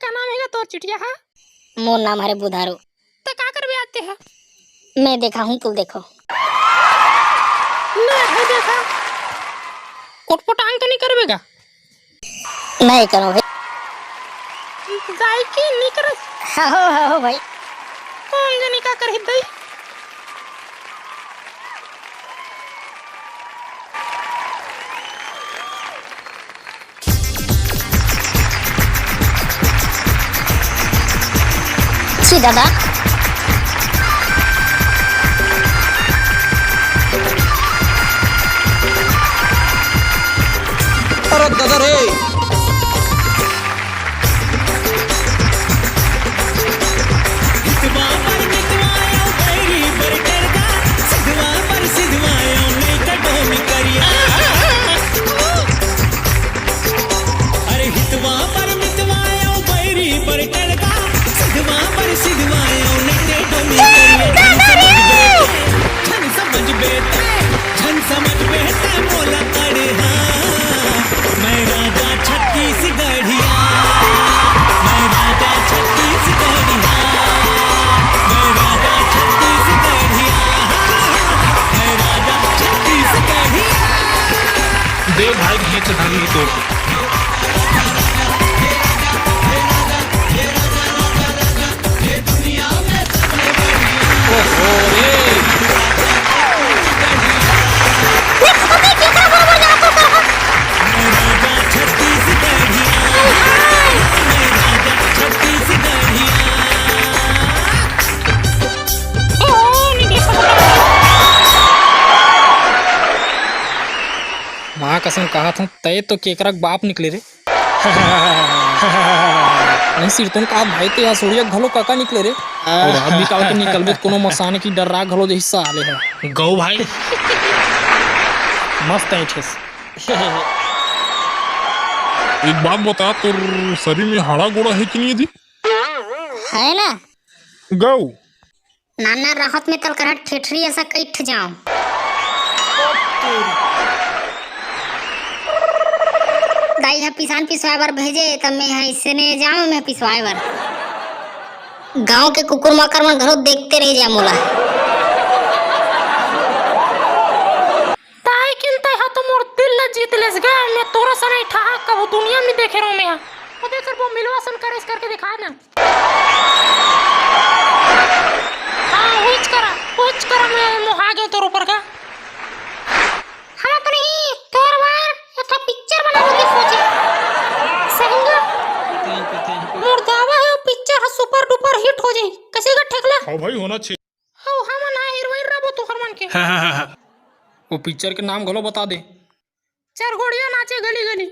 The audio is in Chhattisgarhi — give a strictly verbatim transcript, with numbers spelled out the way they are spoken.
का नाम हे गा तोर चुटिया हा? मोर नाम हरे बुधारू। त का करबे आज ते हा? मैं देखा हूँ, तू देखो। ले भाई देखा, कोटपोटांग तो नहीं करबे गा? नहीं करो भाई। दाई के नहीं करे। हो, हो, हो भाई। कौन जनी का करही दाई? छी दादा। अरे दादा रे। हितवा पर मितवा अउ बैरी बर डरदा, सिधवा पर सिधवा अउ नइ कटो मिकरिया। अरे हितवा पर मितवा अउ बैरी बर डरदा, सिधवा पर सिधवा अउ नइ कटो मिकरिया। झन समझबे ते, झन समझबे ते, झन समझबे ते मोला अड़हा। मैं राजा छत्तीसगढ़िया, मैं राजा छत्तीसगढ़िया, मैं राजा छत्तीसगढ़िया, मैं राजा छत्तीसगढ़िया। दे भाई, खींच धानी तो। ओहो रे। माँ कसम कहत हूँ, तय तो केकरा के बाप निकले रे। नहीं सिरतोन का भाई, ते असुरिया घलो कका निकले रे। अउ रात बिकाल के निकलबे त कोनो मसान की डर्रा घलो देही साले ह। गौ भाई। मस्त ऐंठेस। एक बात बता, तोर शरीर में हाड़ा गोड़ा हे कि नहीं अजी? है ना। गौ। नाना रहत में तल करहट ठेठरी असा कइठ जांव। दाई ह पिसान पिसवाए बर भेजे, त मैं ह अइसने जांव मैं पिसवाए बर। गांव के कुकुर माकर मन घलो देखते रह जा मोला। ताई किन तय ह तो मोर दिल ल जीत लेस गा, मैं तोरा सना ठहा कभू दुनिया में देखे रहो मैं ह। ओ देख कर वो मिलवा सन करेस करके दिखा ना। हाँ, उहिच करा, उहिच करा, मैं मोहा गेंव तोर ऊपर का। हम अपने ही तोर बर एक ठो पिक्चर बनाने की सोचे। सही गा? Thank you, thank you। मोर दावा हे, वो पिक्चर ह super duper hit हो जाही। कइसे गा ठेकला? हाँ भाई, होना चाहिए। अउ हमन आ हीरोइन रबो तुहर मन के। हाँ, हाँ, हाँ, हाँ। वो पिक्चर के नाम घलो बता दे। चरगोड़िया नाचे गली गली।